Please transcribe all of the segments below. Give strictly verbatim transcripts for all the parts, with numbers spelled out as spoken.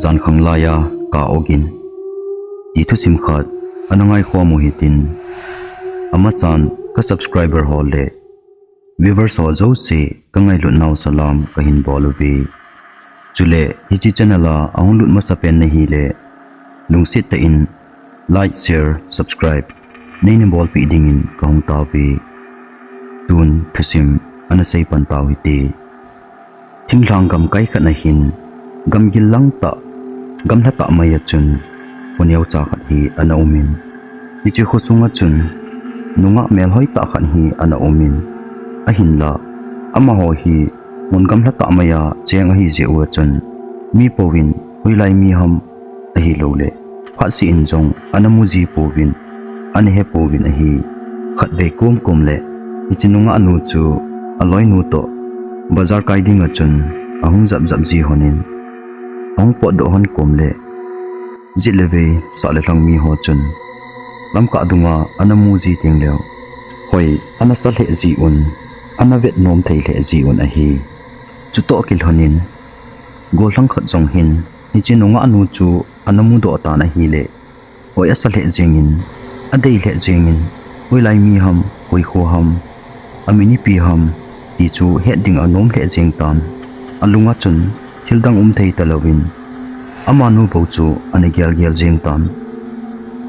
Jankhang laiya ka ogin ti thusim khat ana ngaikhom u hitin, amasan ka subscriber ho le viewers ho jouse ka ngailut nau salam kahin bol uve. Chule hiche channel a ahung lut masapen nahi le, lungset tah in like, share, subscribe neina bolpeh dingin kahung tauve. Tun thusim ana seipan tau hite. Thinglhang gamkai khat ahin, gamgil lang tah, gamla tah mai a chun, kho neocha khat hi ana umin. Hiche khosunga chun, nungah melhoi tah khat hi ana umin. Ahinla, amaho hi, mun gamla tah mai a cheng ahi jeh uva chun, mi pouvin, hoilai mi ham, ahilouleh, phatseh in jong ana mu ji pouvin, ana he pouvin ahi. Khatvei komkom le, hiche nungah nu chu aloinu toh bazar kai dinga chun ahung japjap ji honin, ahung potdoh hon kom le, jet le vei sah le lhang mi ho chun lamkah dunga ana mu ji teng leu, hoi ana sa lheh ji un, ana vet nom thei lheh ji un ahi. Chutoh kilhonin, gollhang khat jong hin hiche nungah nu chu ana mudoh tan ahile, hoi asa lheh jengin, adei lheh jengin, hoilai mi ham, koi kho ham, amin ipi ham, ti chu het ding anom lheh jeng tan. Alunga chun thildang um thei talouvin, amanu bou chu ana gelgel jeng tan.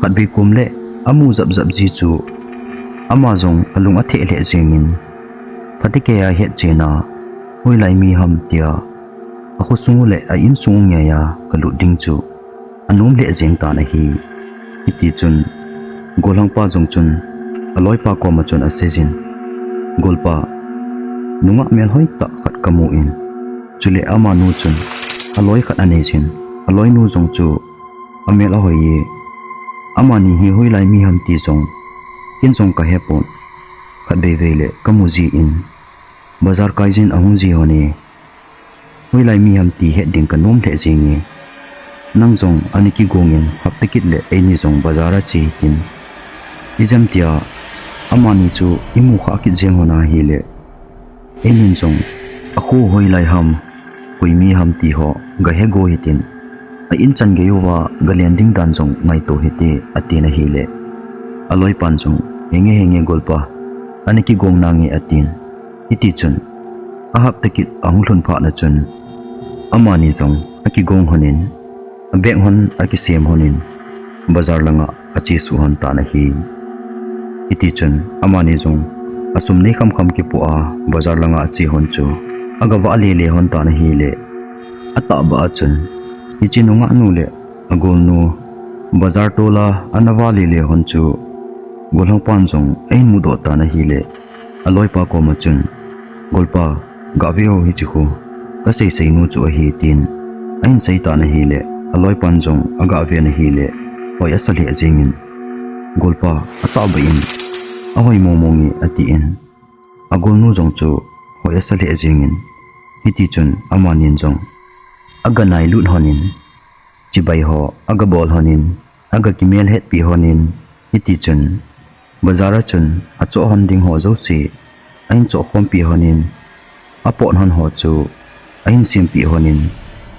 Khatvei kom le amu japjap ji chu, ama jong alung atheh lheh jengin, phatecha ahet chena, hoilai mi ham tia, akhosung u le a insung u ngeiya kalut ding chu anom lheh jeng tan ahi. Hitichun, gollhangpa jong chun, aloipa koma chun aseijin, Golpa, nungah melhoi tah khat kamun, chule amanu chun, aloi khat aneijin, aloinu jong chu, amel ahoi e, amani hi hoilai mi ham ti jong, ken jong kahepon, khatveivei le kamu jin, bazar kaijin ahung ji hon e, hoilai mi ham ti het ding kanom lheh jenge. Nang jong ana kigongin hapta kit le eini jong bazar a che hitin. Ijemtia amani chu imu kha kit jeng hon ahile, einin jong akho hoilai ham, koi mi ham ti ho gahe go hitin, a in chan gei uva galen ding dan jong ngaito hite, atin ahile, aloipan jong, Henge, henge golpa, ana kigong nange, atin. Hitichun, ahapta kit ahung lhun phat na chun, amani jong akigong honin, abag hon akisem honin, bazar langa achesuh hon tan ahi. Hitichun, amani jong asum nei khamkham kipoh a bazar langa ache hon chu, agavah lele hon tan ahile, atahbeh a chun, hiche nungah nu le agolnu bazar tola ana vah lele hon chu, gollhangpan jong ahin mudoh tan ahile, aloipa koma chun, Golpa, gave o hiche khu, kaseiseinu chu ahi, tin ahin sei tan ahile, aloipan jong agaven ahile, hoi asa lheh jengin, Golpa, atahbeh in, ahoi mongmonge, atin, agolnu jong chu hoi asa lheh jengin, hitichun amanin jong aganailut honin, chibai ho agabol honin, agakimel hetpi honin, hitichun, bazar a chun achoh hon ding ho jouse ahin chohkhompi honin, apot hon ho chu ahin sempeh honin,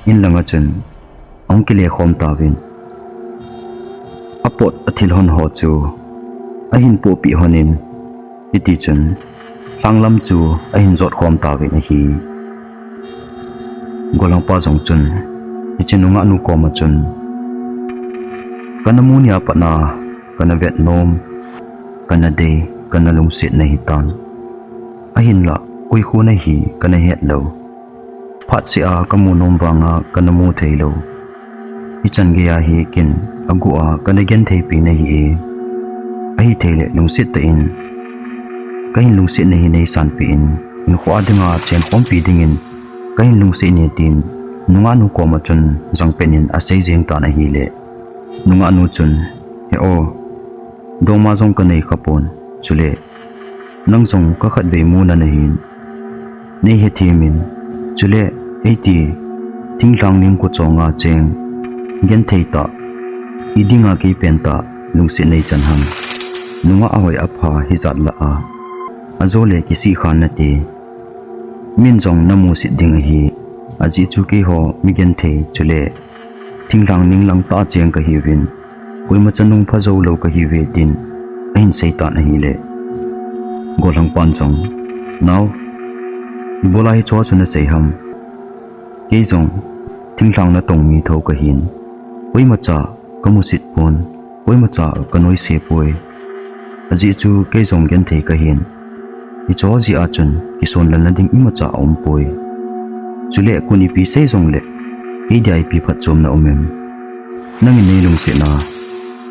in langa chun ahung kile khom tauvin, apot athil hon ho chu ahin pohpeh honin, hitichun, lhanglam chu ahin jotkhom tauvin ahi. Gollhangpa jong chun, hiche nungah nu koma chun, Kana mu nia pat a, kana vet nom, kana dei, kana lungset nahitan. Ahinla, koi khu nahi kana hetlou. Phatseh a kamu nom vanga kana mu theilou. Hichan geiya hi ken aguh a kana gentheipi nahi e. Ahithei le lungset tah in kahin lungsetna hi neisanpeh in, hinkho a dinga chenkhompi dingin kahin lungset e, tin nungah nu koma chun jangpen in asei jeng tan ahile, nungah nu chun, He o, dongma jong kanei khapon, chule nang jong kakhatvei mu nahin, neihethem in, chule eiti thinglhang ningkho chonga cheng, genthei tah, idinga kei pentah lungset neichan ham. Nungah ahoi apha hijat lah a, ajole kisih khan nate. Min jong namusit ding ahi, ajeh chu keiho migenthei chule Thinglhang ninglang tah cheng kahiuvin, koimacha nung pha jou lou kahiuve tin ahin seitan ahile, golhang pan jong, Nao, ibola hicheho chu nasei ham? Kei jong thinglhang natong mi thou kahin, koimacha kamusit pon, koimacha kanoise poi. Ajeh chu kei jong genthei kahin, hicheho jeh a chun kisonlalna ding imacha aumpoi. Chule kon ipi sei jongle, kei dia ipi phatchomna um em? Nangin neilungsetna,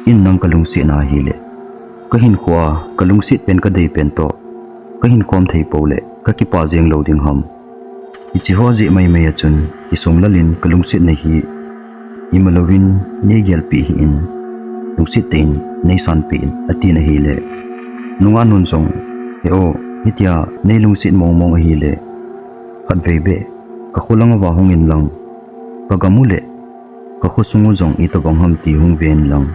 in nang kalungsetna ahile, kahinkhoa kalungset pen kadei pen toh kahinkhom thei poule kakipa jeng lou ding ham? Hicheho jeh maimai a chun kisonglal in kalungsetna hi imalouvin neigelpeh hih in, lungset tah in neisanpeh in, atin ahile, nungahnun jong, He o, hitia neilungset mongmong ahile, khatvei beh kakholang uva hung inlang, kagam u le kakhosung u jong itobang ham ti hung ve inlang,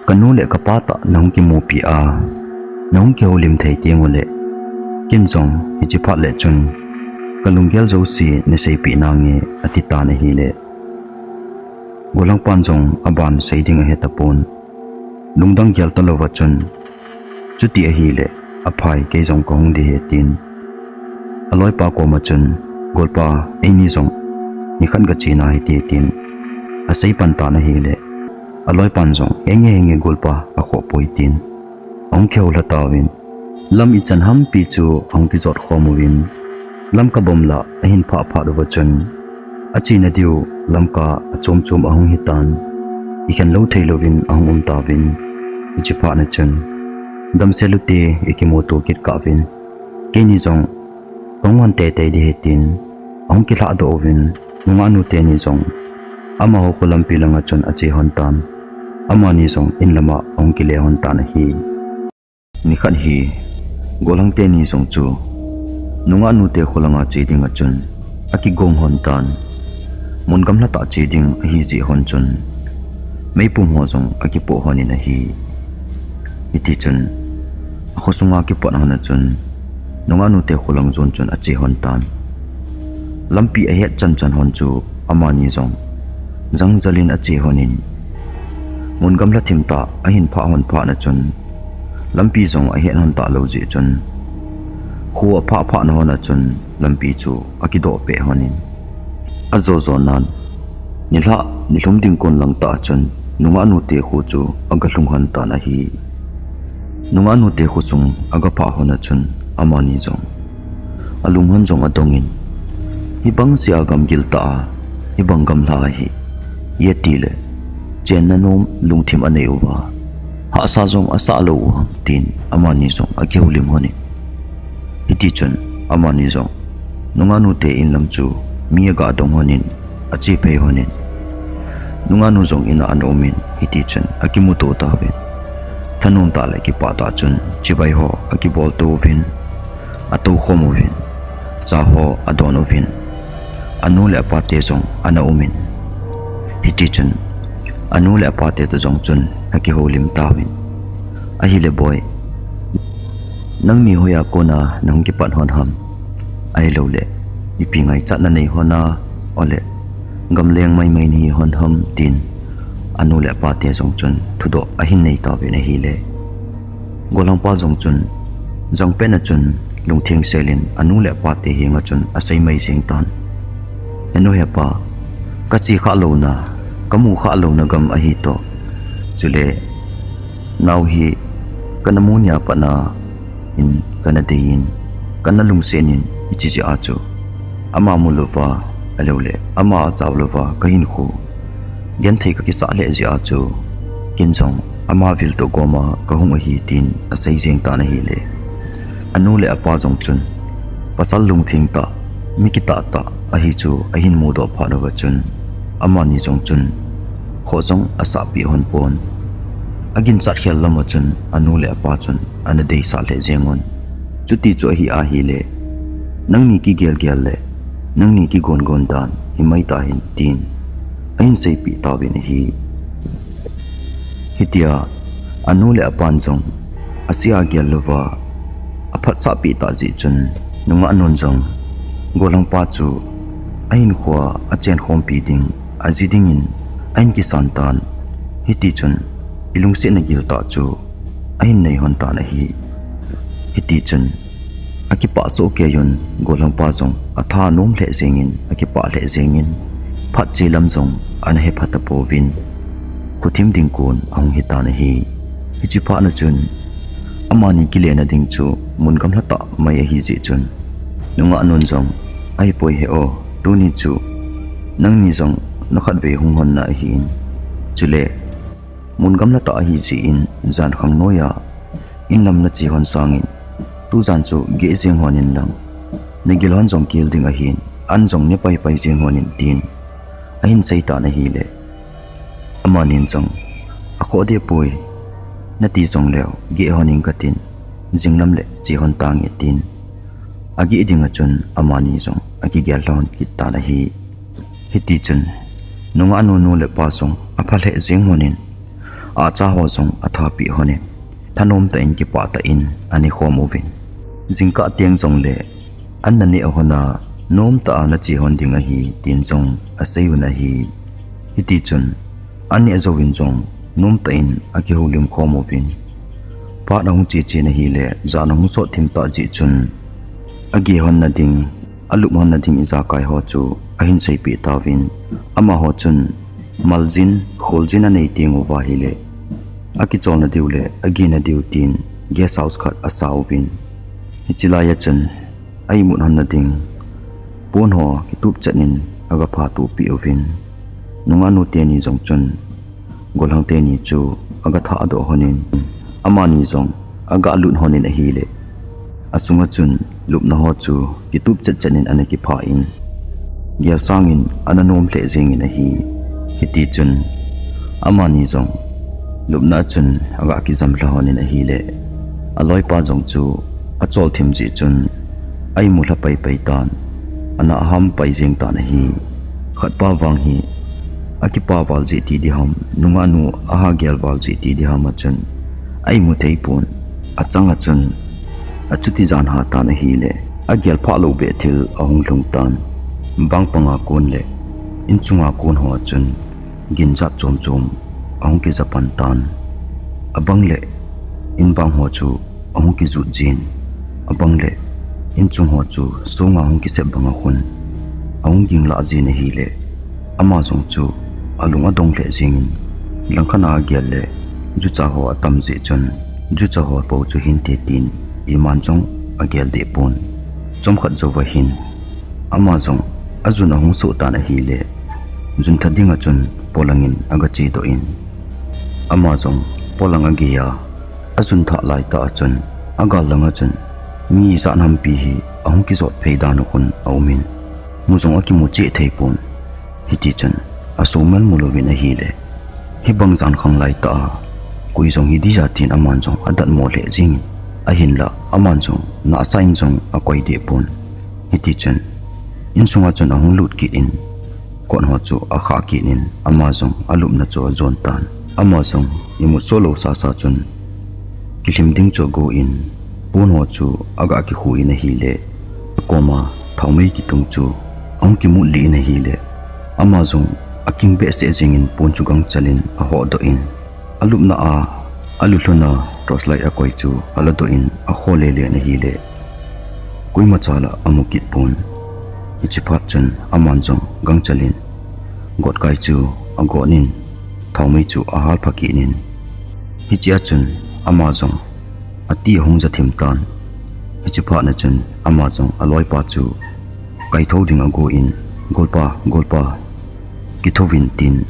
kanu le kapa tah nahung kimupi a, nahung kihoulim thei tengule, ken jong hiche phat le chun kalunggel jouse naseipeh nange, atitan ahile, golhang pan jong aban sei ding ahetapon, lungdang gel talouva chun, Chuti ahile, aphai, kei jong kahung ding ahi tin, aloipa koma chun, Golpa, eini jong nikhat gachena hite, tin asei pan tan ahile, aloipan jong, Henge, henge golpa, akhohpoi, tin ahung kihoulha tauvin, lam ichan hampi chu ahung kijot khom uvin, Lamka bom lah ahin phah phat uva chun, achena diu Lamka achom chom ahung hitan, ikhen lou theilouvin ahung um tauvin, hiche phatna chun, Damsel ute, ikimuto kit kah uvin, keini jong kahung hon teitei ding ahi, tin ahung kilhahdoh uvin, nungahnu teni jong amaho kholampi langa chun ache lhon tan, amani jong in lama ahung kile lhon tan ahi. Nikhat hi, golhang teni jong chu nungahnute kholanga che dinga chun akigong lhon tan, mun gamla tah che ding ahijeh lhon chun, meipum ho jong akipoh lhonin ahi. Hitichun, akhosunga kipat lhona chun, nungahnute kholang jon chun ache lhon tan. Lampi ahet chanchan lhon chu amani jong jangjal in ache lhonin, mun gamla thim tah ahin phah lhon phatna chun, lampi jong ahet lhon talou jeh chun, kho aphah phahna lhona chun lampi chu akidoh peh lhonin, ajo jo nan, nilhah nilhum ding kon langtah a chun nungahnute kho chu agalhung lhon tan ahi. Nungahnute khosung agaphah lhona chun amani jong alung lhon jong adongin, Hibang sea gamgil tah a, hibang gamla ahi, iti le chenna nom lungthim anei uva, hahsa jong asah lou u ham, tin amani jong akihoulim lhonin. Hitichun amani jong nungahnute inlam chu mi aga dong lhonin, ache phei lhonin, nungahnu jong ina ana umin, hitichun akimuto tauvin, thanom tah le kipah tah chun chibai ho akibolto uvin, atoukhom uvin, cha ho adon uvin, anu le apate jong ana umin, hitichun anu le apate toh jong chun akihoulim tauvin, Ahile boi, nangni hoiya kona nahung kipat lhon ham? Ahiloule ipi ngaichat nanei lhon a, ole gamleng maimai nahi lhon ham, tin anu le apate jong chun thudoh ahin nei tauvin ahile, golhangpa jong chun jangpen a chun lungtheng selin anu le apate henga chun asei mai jeng tan, Henu hepa, kache khah louna, kamu khah louna gam ahi toh, chule nao hi kana mu nia pat na in kana deiyin, kana lungsetin, hiche jeh a chu ama mu louva, ahiloule ama jao louva kahinkho genthei kakisah lheh jeh a chu ken jong ama vil toh goma kahung ahi, tin asei jeng tan ahile, anu le apa jong chun pasal lungtheng tah, mi kitah tah ahi chu ahin mudoh phat uva chun, amani jong chun khoh jong asahpeh lhon pon. Aginchat khel lama chun anu le apa chun ana deisah lheh jengun, chuti chu ahi ahile, nangni kigelgel le nangni kigongon dan himai tahen, tin ahin seipeh tauvin ahi. Hitia anu le apan jong asea gel louva aphatsahpeh tah jeh chun, nungahnun jong golhangpa chu ahinkhoa achenkhompi ding, aji dingin ahin kisan tan. Hiti chun ilungsetna gil tah chu ahin nei lhon tan ahi. Hiti chun akipah soh kei un, gollhangpa jong atha nom lheh jengin, akipah lheh jengin, phat che lam jong ana hepha tapouvin, khothim ding kon ahung hitan ahi. Hiche phat na chun amani kile na ding chu mun gamla tah mai ahi jeh chun, nungah nun jong, "Ahipoi he o, tuni chu nangni jong na khatvei hung lhon na ahin, chule mun gamla tah ahi jeh in, jan khang noiya in lam na che lhon sangin, tujan chu geh jeng lhon in lang, na gel lhon jong kel ding ahin, an jong ne paipai jeng lhon in," tin ahin sei tan ahile, amanin jong, "Akhoh deh poi, nati jong leu, geh lhon ing katin, jing lam le che lhon tange," tin ageh ding a chun amani jong akigel lhon kit tan ahi. Hiti chun nungah nu, nu le pa jong apha lheh jeng lhon in, acha ho jong atha peh lhon in, thanom tah in, kipah tah in ane khom uvin, "Jingkah teng jong le an na neh lhon a, nom tah a na che lhon ding ahi," tin jong asei un ahi. Hiti chun aneh jouvin jong nom tah in akihoulim khom uvin, phat ahung che chen ahile, jan ahung sot thim tah jeh chun, ageh lhon na ding, alup lhon na ding ijakai ho chu ahin seipeh tauvin, amaho chun maljin, kholjin anei teng uva ahile, akicholna diu le agehna diu tin guest house khat asa uvin, hiche laiya chun a imut lhon na ding pon ho kitup chet in aga phatoh peh uvin, nungah nu teni jong chun gollhang teni chu aga thahdoh lhon in, amani jong aga lut lhon in ahile, asunga chun lupna ho chu kitup chet chet in ana kipha in, gel sangin ana nom lheh jengin ahi. Hiti chun amani jong lupna a chun aga kijam lha lhon in ahile, aloipa jong chu achol thim jeh chun a imu lha paipai tan, ana aham pai jeng tan ahi. Khatpa vang hi akipa val jeh ti diham, nungah nu aha gel val jeh ti diham a chun a imu thei pon, achang a chun achuti jan ha tan ahile, agel phah lou beh thil ahung lhung tan. Bang panga kon le inchunga kon ho a chun gin jat chom chom ahung kija pan tan. Abang le in bang ho chu ahung kijut jin, abang le inchung ho chu songa ahung kisep banga khun ahung ging lah jin ahile, ama jong chu alung adong lheh jengin, langkhat a agel le jucha ho atam jeh chun, jucha ho pou chu hinte tin iman jong agel deh pon. Chomkhat jouva hin ama jong ajun ahung soh tan ahile, jun tha dinga chun polangin aga chedoh in, ama jong polang agei a, ajun thah laitah a chun, agal langa chun mi ijat hampi hi ahung kijot phei dan u khun aumin, mu jong akimu cheh thei pon. Hiti chun asomel mu louvin ahile, hibang jan khang laitah a koi jong hi dija tin aman jong adatmo lheh jengin, ahinla aman jong nahsah in jong akoi deh pon. Hiti chun insunga chun ahung lut kit in, kot ho chu akhah kit in, ama jong alupna chu ajon tan. Ama jong imut soh lou sasa chun kilhim ding chu ago in, pon ho chu aga kikhu in ahile, akoma thaomei kitung chu ahung kimut lih in ahile, ama jong aking behseh jengin pon chu gangchel in ahodoh in, alupna a alu lhun a torchlight akoi chu aladoh in akho lele in ahile, koimacha la amu kit pon. Hiche phat chun aman jong gangchel in gotkai chu agon in, thaomei chu ahal pha kit in, hichea chun ama jong ati ahung ja thim tan. Hiche phat na chun ama jong aloipa chu kaitho ding ago in, "Golpa, golpa, kithouvin," tin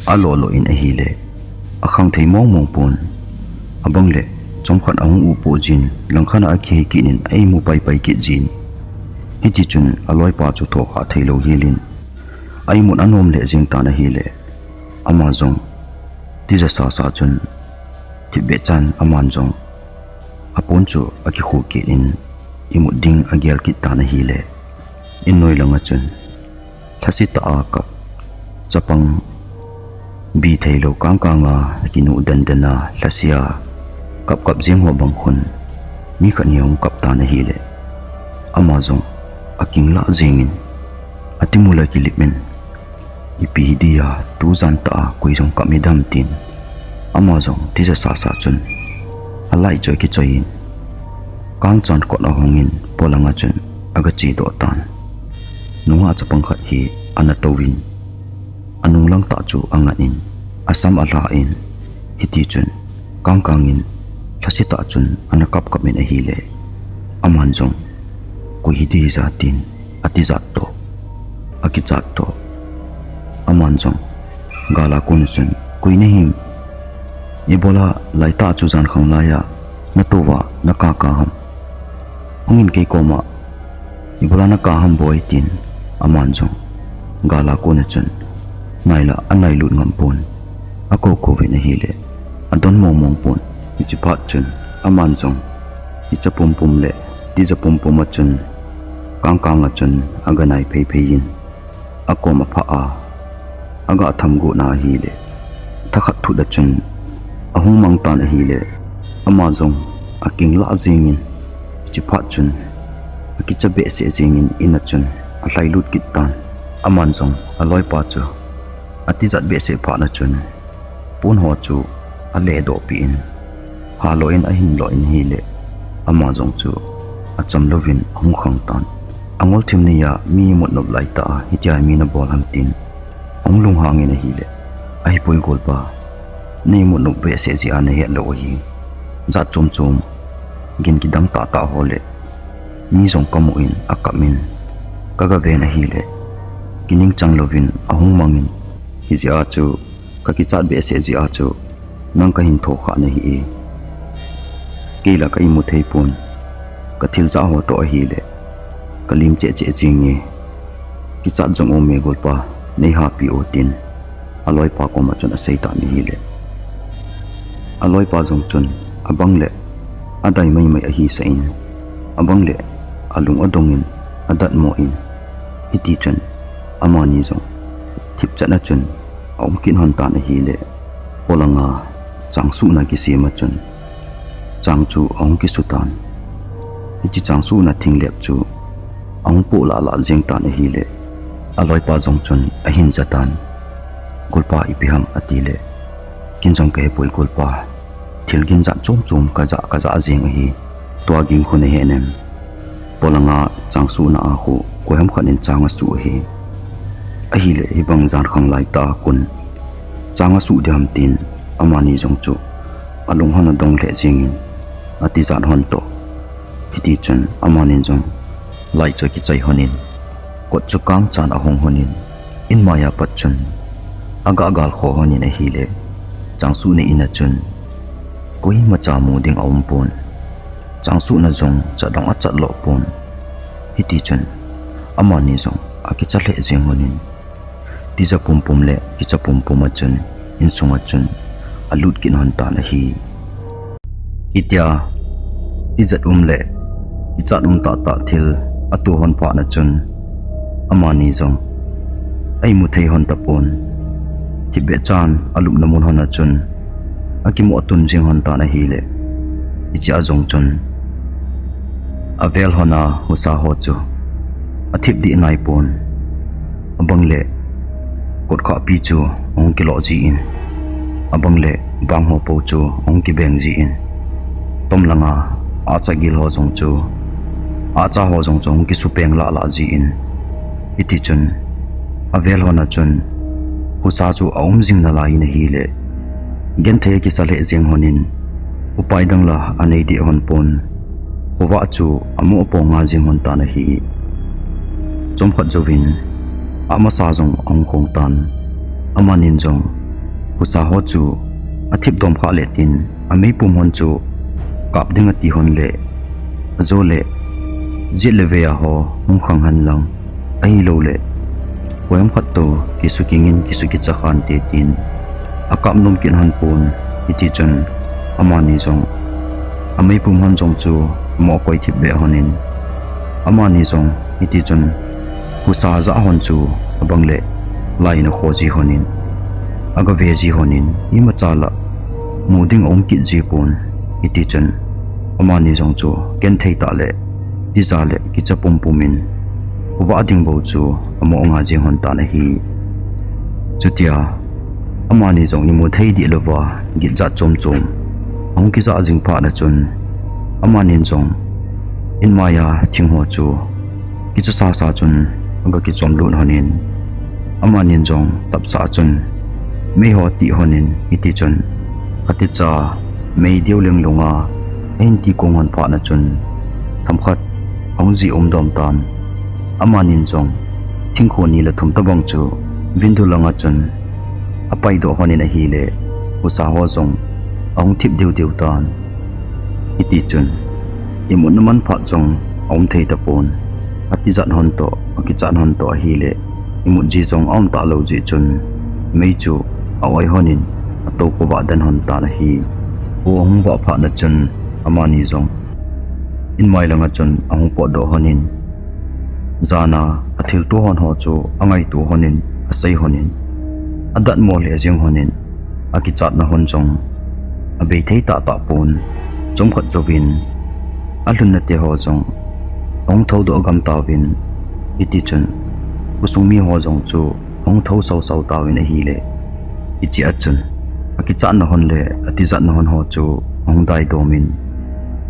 alo lo in ahile, akhang thei mong mong pon. Abang le chomkhat ahung upoh jin, langkhat a akihei kit in a imu paipai kit jin. Hiti chun aloipa chu thokha thei lou hel in a imut anom lheh jeng tan ahile, ama jong tija sasa chun thipbeh chan aman jong apon chu akikhu kit in imut ding agel kit tan ahile, innoi langa chun lhase tah a kap, chapang bi thei lou kang kang a kinuh den den a lhase a kap kap jeng ho bang khun mi khat hi ahung kap tan ahile, ama jong aking lah jeng in, atimu la kilip in, Ipi hi dia, tujan tah a koi jong kap hidam tin, ama jong tija sasa chun alai choi kichoi in, kangchan kot ahong in polanga chun aga chedoh tan. Nungah chapang khat hi ana touvin, anung lang tah chu angan in, asam alha in, hiti chun kangkang in lhasetah chun ana kapkap in ahile, aman jong, koi hi dihija tin atijat toh, akichat toh. Aman jong gal a kon a chun, koi nahim? Ibola laitah chu jankhang laiya natouva nakaka ham? Hungin kei koma, ibola naka ham boi tin, aman jong gal a kon a chun naila anailut ngam pon, akou kouvin ahile, adon mongmong pon. Hiche phat chun aman jong kicha pumpum le tija pumpum a chun, kangkang a chun aga nai pheiphei in, akom aphah a, aga tham got na ahile, thakhat thut a chun ahung mang tan ahile, ama jong akinglah jeng in, hiche phat chun akicha behseh jeng in, in a chun alhailut kit tan. Aman jong aloipa chu atijat behseh phat na chun, pon ho chu aledoh peh in, halo in ahin lo in ahile, ama jong chu acham louvin ahung khang tan. Angol thim neiya mi mutnop laitah a hitia mi nabol ham tin ahung lunghang in ahile, ahipoi golpa, nei mutnop behseh jeh a nahet lou ahi. Jat chom chom, gin kidang tahtah ho le mi jong kamu in akap in, kaga ven ahile, kiningchang louvin ahung mang in, hijeh a chu kakichat behseh jeh a chu nang kahin thokhah nahi e. Keila ka imu thei pon, kathil jah ho toh ahile, kalim cheh cheh jeng e. Kichat jong um e golpa, nei hapi o tin, aloipa koma chun asei tan ahile, aloipa jong chun abang le adai maimai ahisah in, abang le alung adong in, adatmo in, hiti chun amani jong thipchat na chun aum kit lhon tan ahile, polanga changsuhna kisem a chun chang chu ahung kisu tan. Hiche changsuhna thinglep chu ahung poh lah lah jeng tan ahile, aloipa jong chun ahin ja tan. Golpa, ipi ham? atile, ken jong kahepoi golpa, thil gin jat chom chom kajah kajah jeng ahi. Tua ging khu nahe nem? Polanga changsuhna a khu koiham khat in chang asuh ahi. Ahile hibang jankhang laitah a kon chang asuh diham tin, amani jong chu alunghon adong lheh jeng in, atijat lhon toh. Hiti chun amanin jong laichoi kichoi lhon in, kot chu kangchan ahong lhon in, inmaiya pat chun aga galkhoh lhon in ahile, changsuhna in a chun koimacha mu ding aumpon. Changsuhna jong chatdong achat lou pon. Hiti chun amani jong akicha lheh jeng lhon in, tija pumpum le kicha pumpum a chun, insunga chun alut kit lhon tan ahi. Hitia tijat um le kichat um tahtah thil ato lhon phat na chun, amani jong aimu thei lhon tapon. Thipbeh chan alupna mun lhon a chun akimoh tun jeng lhon tan ahile, hichea jong chun avel lhon a husa ho chu athip dih naipon. Abang le kotkhahpi chu ahung kiloh jin, abang le bang ho po chu ahung kibeng jin, tom langa ahcha gil ho jong chu, ahcha ho jong chu ahung kisupeng lah lah jin, hiti chun avel lhon a chun husa chu aum jing nalai in ahile, genthei akisa lheh jeng lhon in, upai dang la anei deh lhon pon. Khovah chu amoh ponga jeng lhon tan ahi. Chomkhat jouvin amasa jong ahung khong tan. Amanin jong husa ho chu athip dom khah le tin, ameipum lhon chu kap ding ati lhon le, ajo le jet le vei a ho hung khang hen lang, ahilou le koiham khat toh kisuking in kisukicha khante tin akap nom kit lhon pon. Hiti chun amani jong ameipum lhon jong chu amoh koi thipbeh lhon in, amani jong hiti chun husa jah lhon chu abang le lai in akho ji lhon in, aga ve ji lhon in, imacha la mu ding aum kit ji pon. Hiti chun amani jong chu genthei tah le tija le kicha pumpum in khovah ding bou chu amoh nga jeng lhon tan ahi. Chutia amani jong imu thei dih louva gitjat chom chom ahung kijah jing phat a chun, amanin jong inmaiya thing ho chu kicha sasa chun aga kichom lut honin, amanin jong tapsa chun mei ho tih honin, hiti chun katicha mei deu leng lunga ahin ti kong hon phat a chun, themkhat ahung ji um dom tan. Amanin jong thingkho ni le thum tabang chu window langa chun apaidoh honin ahile, husa ho jong ahung thip deu deu tan. Hiti chun imutna man phat jong aum thei tapon, atijat hon toh, akichat hon toh ahile, imut ji jong aum talou jeh chun mei chu a-oi honin atou khovah den hon tan ahi. Kho ahung vah phat a chun amani jong inmai langa chun ahung potdoh honin, jana athilto hon ho chu angaito honin, asei honin, adatmo lheh jeng honin, akichatna hon jong abei thei tahtah pon, chomkhat jouvin alhunna te ho jong ahung thoudoh agam tauvin, hiti chun khosung mi ho jong chu ahung thou sau sau tauvin ahile, hichea chun akichatna hon le atijatna hon ho chu ahung daidomin,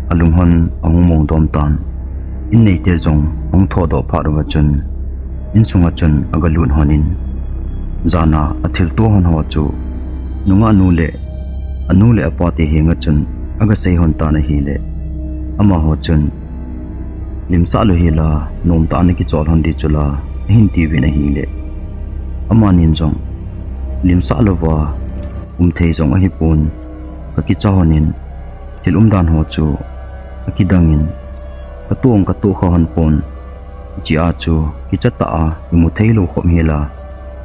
alung hon ahung mong dom tan. In neite jong ahung thodoh phat uva chun, insunga chun aga lut honin, jana athilto hon ho chu nungah nu le anu le apa te henga chun aga sei hon tan ahile, amaho chun, limsah lou hela, nomtah a nakichol hon ding chula, ahin tiuvin ahile, amanin jong, limsah louva um thei jong ahipon, kakicha honin, thil umdan ho chu akidangin, katoh ong katoh kha hon pon, hichea chu kichatah a imu thei lou khop hela,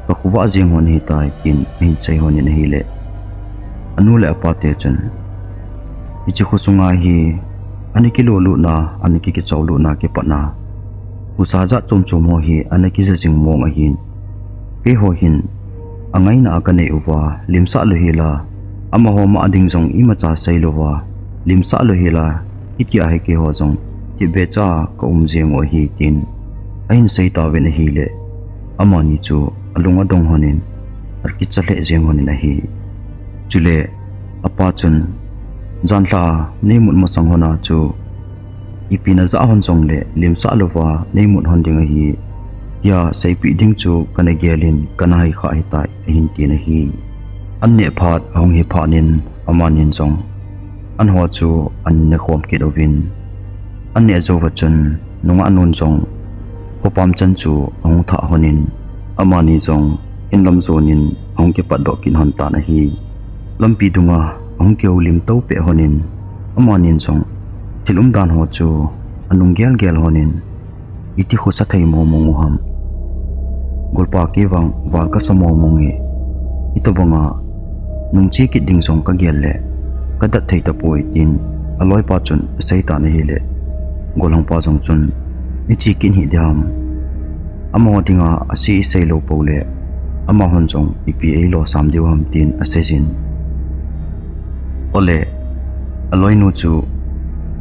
kakhovah jeng hon ahitai, tin ahin sei honin ahile, anu le apa te chun, hiche khosunga hi ana kilo lutna, ana kikichou lutna kipatna husa jat chom chom ho hi ana kija jing mong ahin, keiho hin angaina a kanei uva, limsah lou hela, amaho ma ding jong imacha sei louva, limsah lou hela, hitia hi keiho jong thipbeh cha kaum jeng u ahi, tin ahin sei tauvin ahile, amani chu alung adong honin, akicha lheh jeng honin ahi. Chule apa chun, janlha neimut masang hon a chu ipi najah hon jongle limsah louva neimut hon ding ahi, tia seipeh ding chu kana gelin kana hai kha ahitai, ahin tin ahi. An neh phat ahung hi phatnin amanin jong an ho chu an nekhom kit uvin, an neh jouva chun nungah nun jong khopam chan chu ahung thah honin, amani jong in lam jonin ahung kipatdoh kit hon tan ahi. Lampi dunga ahung kihoulim to peh honin, amanin jong thil umdan ho chu anung gel gel honin, iti khosa thei mong mong u ham, golpa, kei vang val kasa mong mong e, hitobanga nungche kit ding jong kagel le kadat thei tapoi, tin aloipa chun asei tan ahile, golhangpa jong chun, iche kit hih ding ham, amaho dinga ase isei lou poule, amahon jong ipi eilosam diu ham, tin aseijin. Ole, aloinu chu,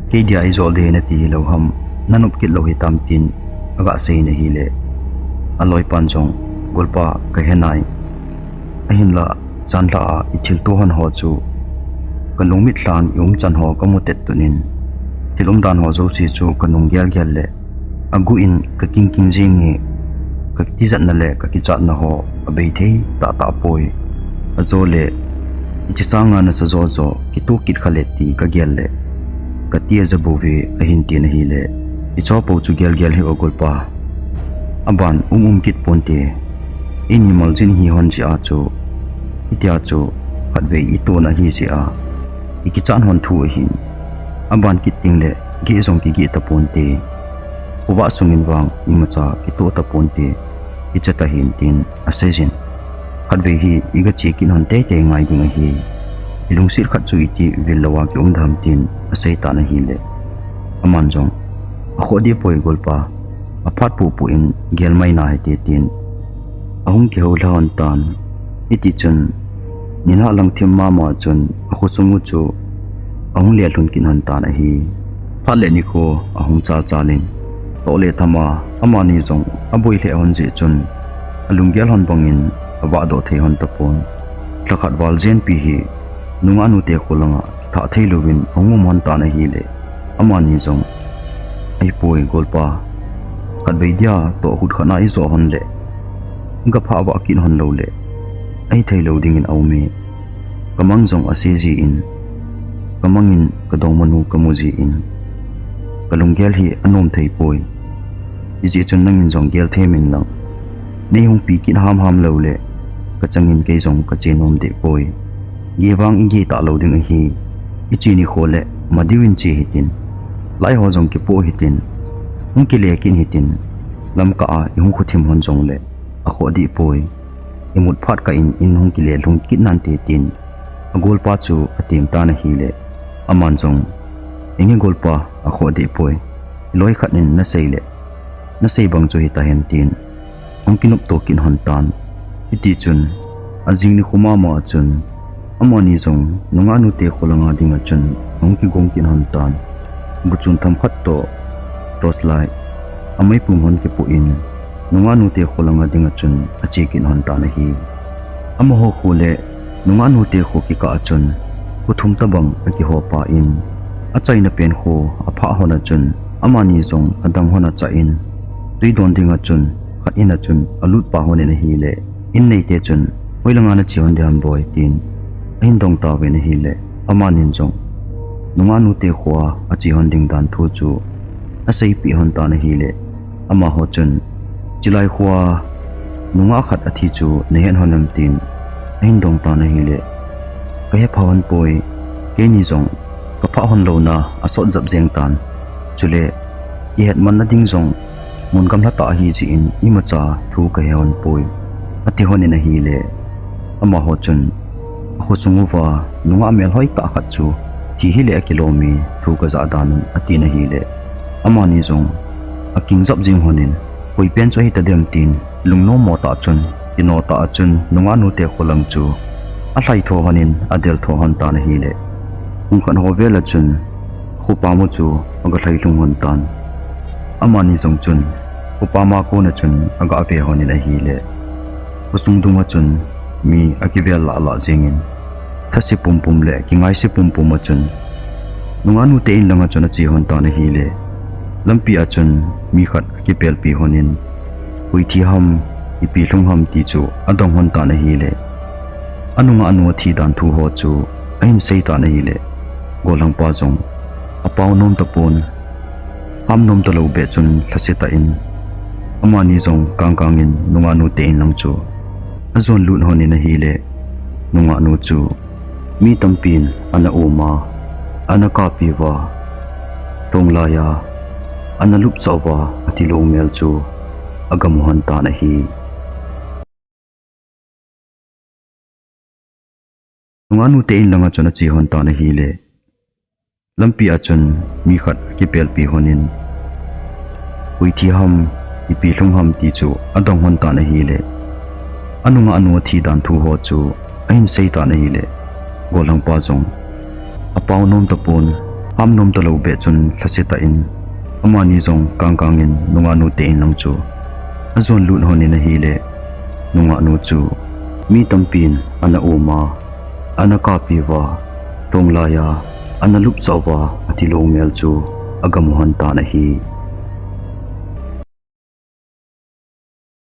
kei dia ijol ding nati hilou ham, nanop kit lou hitam, tin aga seiyin ahile, aloipan jong, golpa, kahe nai, ahinla janlha a ithilto hon ho chu kalungmit lhan iumchan ho kamu tet tunin, thil umdan ho jouse chu kanung gel gel le aguh in kaking king jenge, katijatna le kakichatna ho abei thei tahtah poi. Ajole, hiche sanga nasa jo jo kitoh kit kha le ti kagel le kati aja bouve, ahin tin ahile, hicheho chu gel gel hih o golpa, aban um um kit ponte, eini maljin hi hon jeh a chu, hitia chu khatvei itohna ahi jeh a ikichat hon thu ahin, aban kit tengle geh jong kigeh taponte, khovah sungin vang imacha kitoh taponte, icha tahin, tin aseijin. Khatvei hi igache kit hon teitei ngai ding ahi, ilungset khat chu iti vil louva kium ding ham, tin asei tan ahile, aman jong, akhoh deh poi golpa, aphat puh puh in gel mai nahite, tin ahung kihoulha hon tan. Hitichun nilhah lang thim mama chun akhosung u chu ahung lelhun kit hon tan ahi. Phat le nikho ahung chal chalin, toh le thama amani jong aboi lheh hon jeh chun, alunggel hon bangin avahdoh thei hon tapon. Lhakhat val jenpi hi nungah nute kho langa kithah thei louvin ahung um hon tan ahile, amani jong, "Ahipoi golpa, khatvei dia tohkhut khat na ijoh hon le, gaphah vah kit hon lou le, ahithei lou dingin aume. Kamang jong ase jin, kamangin kadongmanu kamu jin, kalunggel hi anom thei poi. Hijeh chun nangin jong gel them in lang, neihung pi kit hamham lou le, kachangin kei jong kache nom deh poi. Geh vang igeh talou ding ahi. Iche nikho le madiu in che hitin, lai ho jong kipoh hitin, hung kile kit hitin, lamkah a ihung khothim hon jongle akhoh deh poi. Imut phat kah in in hung kile lhung kit nante," tin agolpa chu atem tan ahile, aman jong, "Henge golpa, akhoh deh poi. Loi khat in nasei le, nasei bang chu hitahen," tin hung kinopto kit hon tan. Hitichun, ajing nikho mama chun, amani jong nungah nute kho langa dinga chun ahung kigong kit hon tan. Buchun themkhat toh torch light, ameipum hon kipoh in, nungah nute kho langa dinga chun ache kit hon tan ahi. Amaho kho le nungah nute kho kikah a chun, kho thum tobang akihopa in, achaina pen kho aphah hon a chun, amani jong adang hon achah in, twi don dinga chun, khat in a chun alut pah hon in ahile, in neite chun, "Hoilanga nache hon ding ham boi?" tin ahin dong tauvin ahile, amanin jong nungah nute kho a ache hon ding dan thu chu aseipeh hon tan ahile, amaho chun, "Chilai khoa nungah khat athi chu nahet hon em?" tin ahin dong tan ahile, "Kahepha hon poi, keini jong kaphah hon louna asot jep jeng tan. Chule, ihetmanna ding jong mun gamla tah ahi jeh in imacha thu kahe hon poi," ati hon in ahile, amaho chun, "Akhosung uva nungah melhoi tah khat chu thi hile akilom e, thu kajah dan un," atin ahile, amani jong akingjap jing hon in, "Koi pen chu ahitadem?" tin lungnom mo tah chun, kino tah a chun nungah nute kho lang chu alhaitho hon in adeltho hon tan ahile, pung khat ho vel a chun khopa mu chu agalhai lhung hon tan. Amani jong chun khopa ma kon a chun agave hon in ahile, khosung dung a chun mi akivel lah lah jeng in, thase pumpum le kingaise pumpum a chun nungah nute in langa chun ache hon tan ahile, lampi a chun mi khat akipelpi hon in, koi thi ham, ipi lhung ham ti chu adong hon tan ahile, anungah nu athi dan thu ho chu ahin sei tan ahile, gollhangpa jong apao nom tapon, ham nom talou beh chun lhase tah in, amani jong kangkang in nungah nute in lang chu ajon lut hon in ahile, nungah nu chu mi tampin ana um a, ana kapi uva, lhong lai a ana lupsah uva, atilou mel chu agamu hon tan ahi. Nungah nute in langa chun ache hon tan ahile, lampi a chun mi khat akipelpi hon in, koi thi ham, ipi lhung ham ti chu adong hon tan ahile, anungah nu athi dan thu ho chu ahin sei tan ahile, gollhangpa jong apao nom tapon, ham nom talou beh chun lhase tah in, amani jong kangkang in nungah nute in lang chu ajon lut hon in ahile, nungah nu chu mi tampin ana um a, ana kapi uva, lhong lai a ana lupsah uva, atilou mel chu agamu hon tan ahi.